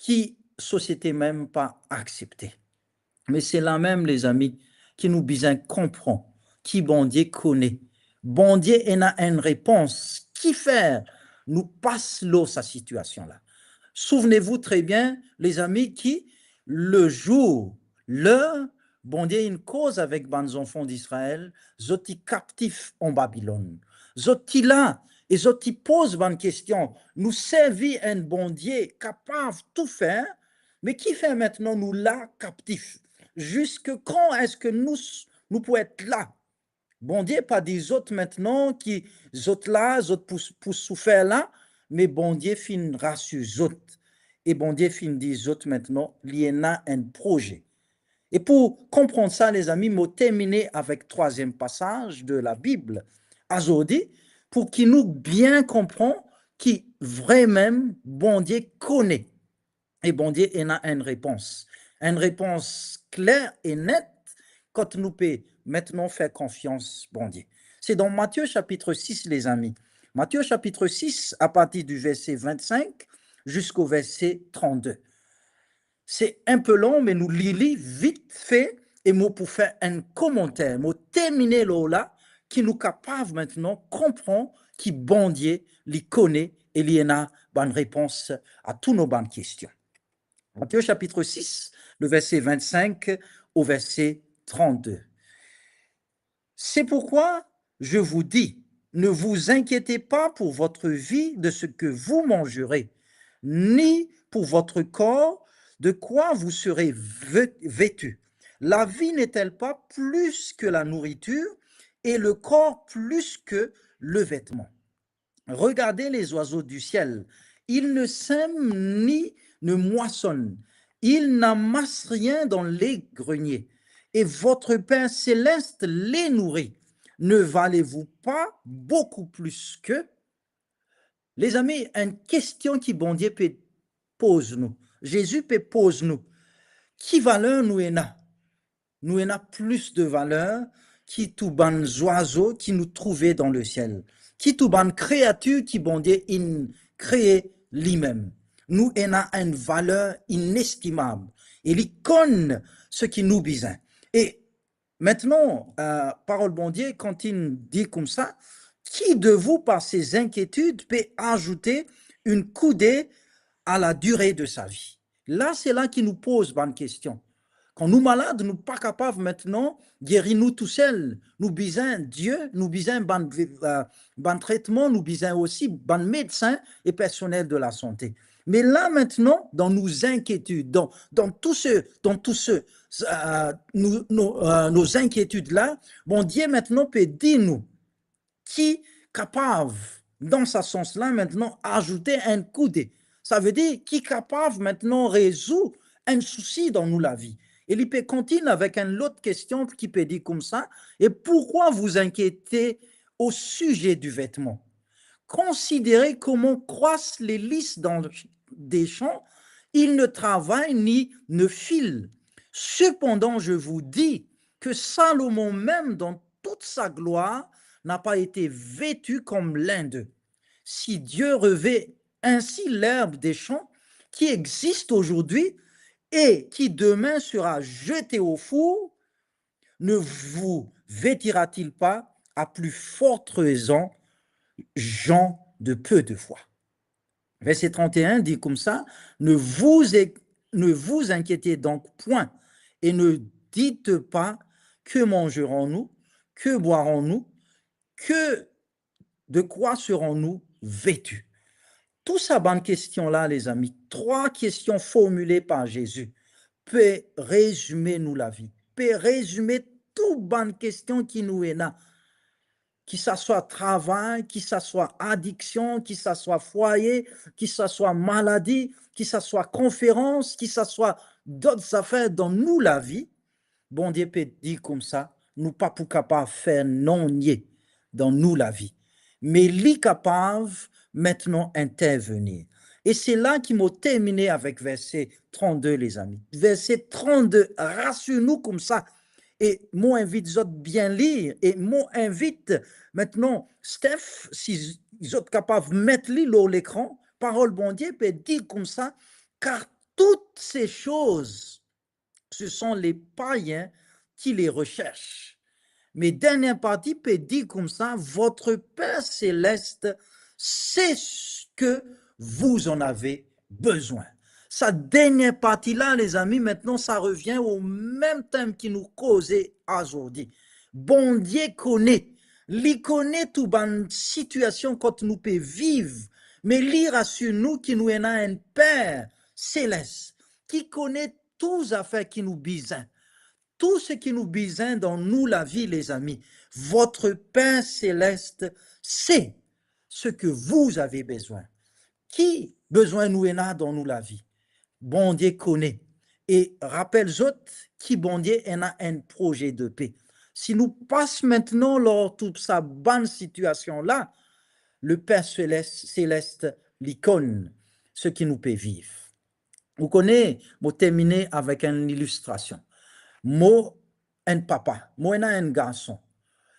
ki sosiete mem pa aksepte. Me se la mem, lezami, ki nou bizin konpran ki Bondie kone. Bondie ena enn repons. Kifer nou pas lor sa sitiasion la? Souvenez-vous très bien, lezami, ki le zour, ler Bondie inn koz avek bann zanfan Izrael, zot ti kaptif an Babilonn. Zot ti la e zot ti poz bann kestion, nou servi enn Bondie kapav tou fer, me kifer aster nou la kaptif? Ziska kan eski nou s-, nou pou et la? Bondie pa dir zot aster ki zot la, zot pou, pou soufer la, me Bondie finn rasir zot. E Bondie finn dir zot aster li ena enn proze. E pou konpran sa, lezami, mo termine avek trwaziem pasaz de Labib azordi, pou ki nou bien konpran ki vremem Bondie kone e Bondie ena enn repons. enn repons kler e net kan nou pe mintnan fer konfians Bondie. Se dan Matie sapit sis, lezami. Matie sapit sis, apartir di verse vinn-sink ziska verse trant-de. Se enpe lon, me nou li li vit fe e mo pou fer enn komanter. Mo termine lor la, ki nou kapav mintnan konpran ki Bondie, li kone e li ena bann repons a tou nou bann kestion. Matie sapit sis, le verse vinn-sink au verse trant-de. C'est pourquoi je vous dis, ne vous inquiétez pas pour votre vie de ce que vous mangerez, ni pour votre corps de quoi vous serez vê-, vêtu. La vie n'est-elle pas plus que la nourriture, et le corps plus que le vêtement ? Regardez les oiseaux du ciel. Ils ne sèment ni ne moissonnent. Ils n'amassent rien dans les greniers. Et votre Père céleste les nourrit. Ne valez-vous pas beaucoup plus qu'eux ? Lezami, enn kestion ki Bondie pe poz nou, Zezi pe poz nou, ki valer nou ena? Nou ena plis de valer ki tou bann zwazo ki nou trouve dan lesiel, ki tou bann kreatir ki Bondie inn kree limem. Nou ena enn valer inestimab e li konn seki nou bizin. E mintnan, eh, parol Bondie kontign dir koumsa, qui de vous, par ses inquiétudes, peut ajouter une coudée à la durée de sa vie ? La, se la ki nou poz bann kestion. Kan nou malad, nou pa kapav mintnan geri nou tousel. Nou bizin Die, nou bizin bann, eh, bann tretman, nou bizin osi bann medsin e personel de lasante. Me la mintnan, dan nou inkietid, dan, dan tou se, dan tou se, eh, nou, nou, eh, nou inkietid la, Bondie mintnan pe dir nou ki kapav, dan sa sans la, mintnan azoute enn koudé. Savedir ki kapav mintnan rezoud enn sousi dan nou lavi. E li pe kontign avek enn lot kestion ki pe dir koumsa, et pourquoi vous inquiétez au sujet du vêtement ? Considérez comment croissent les lys dans des champs, ils ne travaillent ni ne filent. Cependant, je vous dis que Salomon même dans toute sa gloire n'a pas été vêtu comme l'un d'eux. Si Dieu revêt ainsi l'herbe des champs qui existe aujourd'hui et qui demain sera jetée au four, ne vous vêtira-t-il pas à plus forte raison, gens de peu de foi ? Verset trente et un dit comme ça, ne vous, ne vous inquiétez donc point et ne dites pas, que mangerons-nous, que boirons-nous, que, de quoi serons-nous vêtus ? Tou sa bann kestion la, lezami, trwa kestion formile par Zezi, pe rezime nou lavi, pe rezime tou bann kestion ki nou ena, ki sa swa travay, ki sa swa adiksion, ki sa swa fwaye, ki sa swa maladi, ki sa swa konferans, ki sa swa dot zafer dan nou lavi. Bondie pe dir koumsa, nou pa pou kapav fer nanye dan nou lavi. Me li kapav mintnan intervenir. E se la ki mo termine avek verse trant-de, lezami. Verse trant-de rasir nou koumsa. E mo invit zot bien lir, e mo invit mintnan Steph, si z-, zot kapav met li lor lekran, parol Bondie pe dir koumsa, car toutes ces choses, ce sont les païens qui les recherchent. Me dernie parti pe dir koumsa, votre Père céleste sait ce que vous en avez besoin. Sa dernie parti la, lezami, mintnan sa revien o mem tem ki nou koze azordi. Bondie kone, li kone tou bann sitiasion kot nou pe viv, me li rasir nou ki nou ena enn Per Seles ki kone tou zafer ki nou bizin. Tou seki nou bizin dan nou lavi, lezami. Votre Père céleste sait ce que vous avez besoin. Ki bizin nou ena dan nou lavi? Bondie kone. E rapel zot ki Bondie ena enn proze de pe. Si nou pas mintnan lor tou sa bann sitiasion la, le Per Seles-, Seleste, li konn seki nou pe viv. Ou kone, mo termine avek enn ilistrasion. Mo enn papa, mo ena enn garson.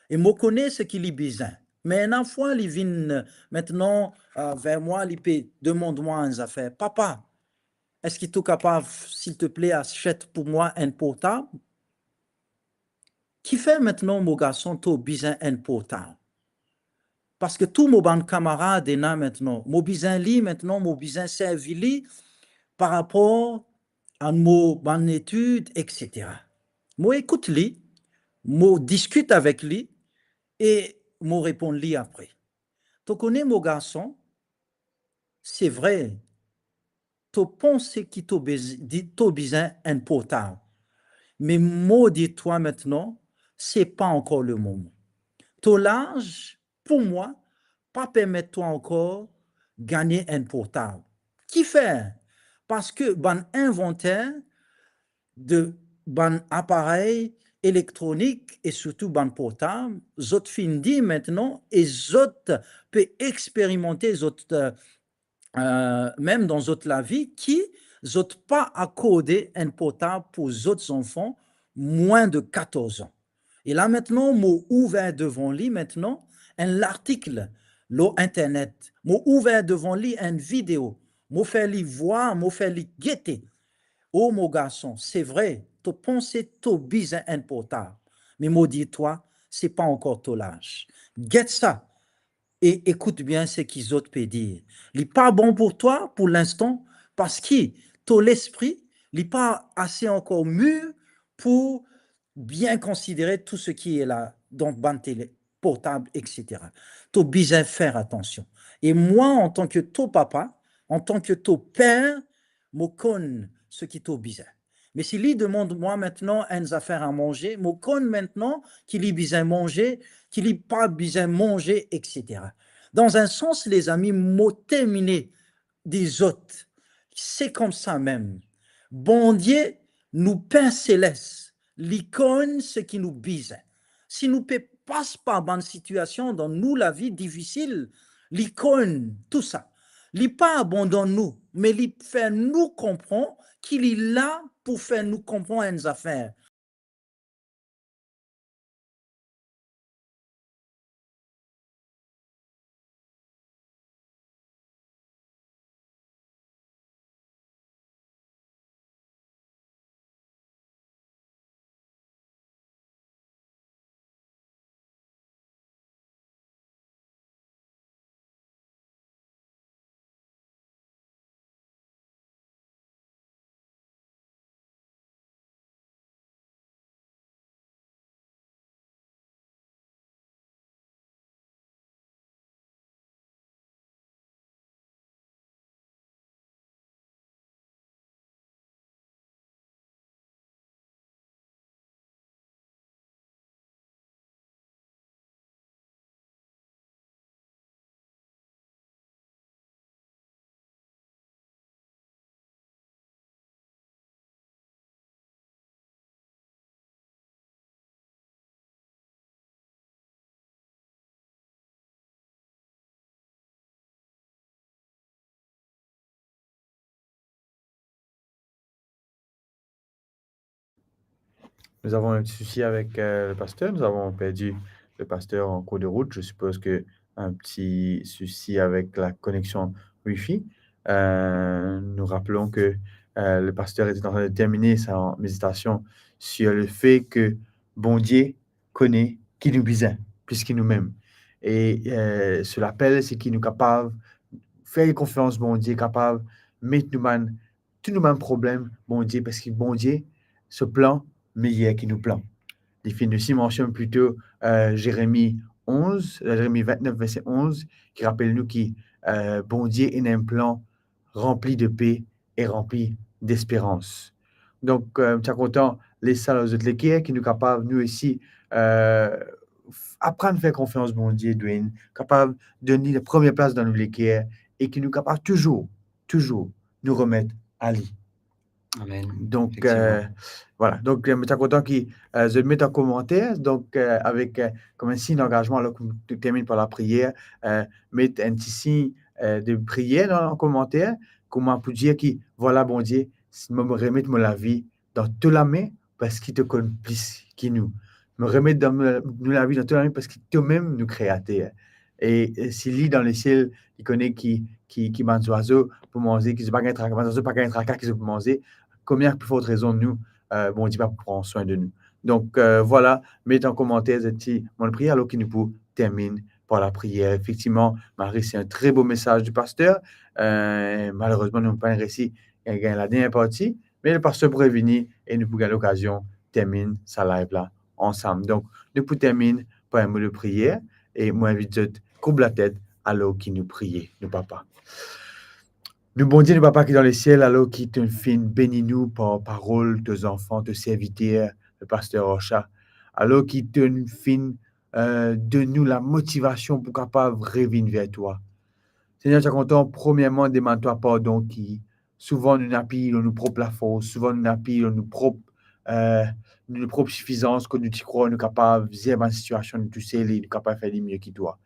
E mo kone seki li bizin. Me ena fwa li vinn, eh, aster, eh, ver mwa, li pe demann mwa enn zafer. "Papa, eski to kapav, silteple, asiet pou mwa enn portab?" Kifer aster mo garson to bizin enn portab? Parski tou mo bann kamarad ena aster, mo bizin li aster, mo bizin servi li par rapor a mo bann etid, etsetera. Mo ekout li, mo diskit avek li e mo reponn li apre. To kone mo garson, se vre, to panse ki to bez-, di-, to bizin enn portab. Me mo dir twa aster, se pa ankor lemoman. To laz, pou mwa, pa permet twa ankor gagne enn portab. Kifer? Parski bann invanter de bann aparey elektronik e sirtou bann portab, zot finn dir aster e zot pe experimante zot, eh, eh, mem dan zot lavi, ki zot pa akorde enn portab pou zot zanfan mwin de katorz an. E la aster, mo ouver devan li aster enn lartik lor internet. Mo ouver devan li enn video. Mo fer li vwar, mo fer li gete. O mo garson, se vre, to panse to bizin enn portab. Me mo dir twa, se pa ankor to laz. Get sa e ekout bien seki zot pe dir. Li pa bon pou twa pou linstan, parski to lespri, li pa ase ankor mir pou bien konsidere tou seki ena dan bann tele, portab, etsetera. To bizin fer atansion. E mwa, antan ki to papa, antan ki to per, mo konn seki to bizin. Me si li demann mwa aster enn zafer a manze, mo konn aster ki li bizin manze, ki li pa bizin manze, etsetera. Dan enn sans, lezami, mo termine dir zot, se koumsa mem. Bondie, nou Per Seles, li konn seki nou bizin. Si nou pe pas par bann sitiasion dan nou lavi difisil, li konn tou sa. Li pa abandonn nou, me li fer nou konpran ki li la pou fer nou konpran enn zafer. Nous avons un petit souci avec, euh, le pasteur. Nous avons perdu le pasteur en cours de route. Je suppose que un petit souci avec la connexion Wi-Fi. Euh, nous rappelons que, euh, le pasteur était en train de terminer sa méditation sur le fait que Bondie kone ki nou bizin, plis ki noumem. E, euh, so lapel, se ki nou kapav fer konfians Bondie, kapav met nou bann, tou nou bann problem Bondie, parski Bondie, so plan meyer ki nou plan. Li finn osi mansionn plito, euh, Zeremi onz, euh, Zeremi vintnef, verse onz, ki rapel nou ki, euh, Bondie ena enn plan ranpli de pe e ranpli desperans. Donk, euh, mo ti a kontan les sa lor zot leker, ki nou kapav, nou osi, euh, f-, aprann fer konfians Bondie, Dwayne, kapav donn li la premie plas dan nou leker, e ki nou kapav touzour, touzour nou remet a li. Amen. Donk, efektivman, euh, vwala. Donk, euh, mo ti a kontan ki, euh, zot met an komanter, donk, euh, avek, euh, kouma enn sign dangazman, alor ki nou terminn par lapriyer, euh, met enn ti sign, euh, de priyer dan, an komanter, kouma pou dir ki, vwala Bondie, mo remet mo lavi dan to lame, parski to konn plis ki nou. Mo remet dan mo, nou lavi dan to lame, parski tomem nou Kreater. E, e si li dan lesiel, li kone ki, ki, ki bann zwazo pou manze, ki zot pa gagn traka, bann zwazo pa gagn traka ki zot pou manze, komie pli fort rezon nou, eh, Bondie pa pou pran swin de nou. Donk, eh, vwala, met an komanter zot ti, mo priye, alor ki nou pou terminn par lapriyer. Efektivman, Marie, se enn tre bo mesaz di paster. Eh, malerezman, nou pa resi gagn, gagn ladernie parti, me lepaster pou revini e nou pou gagn lokazion terminn sa live la ansam. Donk, nou pou terminn par enn mo de priyer e mo invit zot kourb latet, alor ki nou priye nou Papa. Nou Bondie, nou Papa ki dan lesiel, alor ki to finn beni nou par parol to zanfan, to serviter, lepaster Rocha, alor ki to finn, eh, donn nou lamotivasion pou kapav revinn ver twa. Segner, nou ti kontan, premierman, demann twa pardon ki souvan nou apiy lor nou prop lafors, souvan nou apiy lor nou prop, eh, nou prop sifizans, kot nou ti krwar nou kapav zer bann sitiasion nou tousel e nou kapav fer li mie ki twa.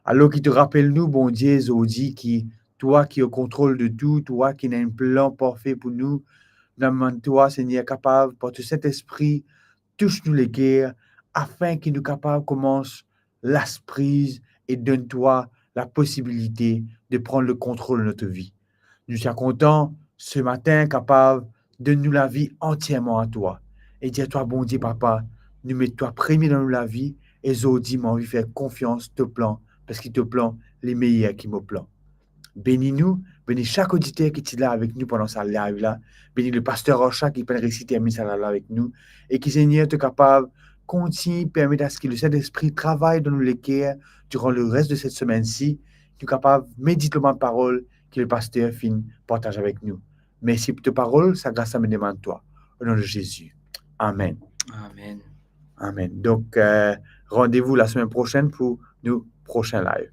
Alor ki to rapel nou, Bondie, zordi ki twa ki o kontrol de tou, twa ki ena enn plan parfe pou nou, nou demann twa, Segner, kapav, par to Sintespri, tous nou leker, afin ki nou kapav koumans las priz e donn twa laposibilite de pran lekontrol de nout vi. Nou ti kontan, se matin, kapav donn nou lavi antierman a twa e dir twa, Bondie Papa, nou met twa premie dan nou lavi e zordi, mo anvi fer konfians to plan, parski to plan, li meyer ki mo plan. Beni nou, beni sak oditer ki ti la avek nou pandan sa live la. Beni lepaster Rocha ki pa'nn resi terminn sa live la avek nou. E ki, Segner, to kapav kontign permet aski Lesintespri travay dan nou leker diran leres de set semenn si, nou kapav medit lor bann parol ki lepaster finn partaz avek nou. Mersi pou to parol, sa gras la mo demann twa. O non de Zezi. Amen. Amen. Amen. Donk, eh, randevou lasemenn prosenn pou nou prosin live.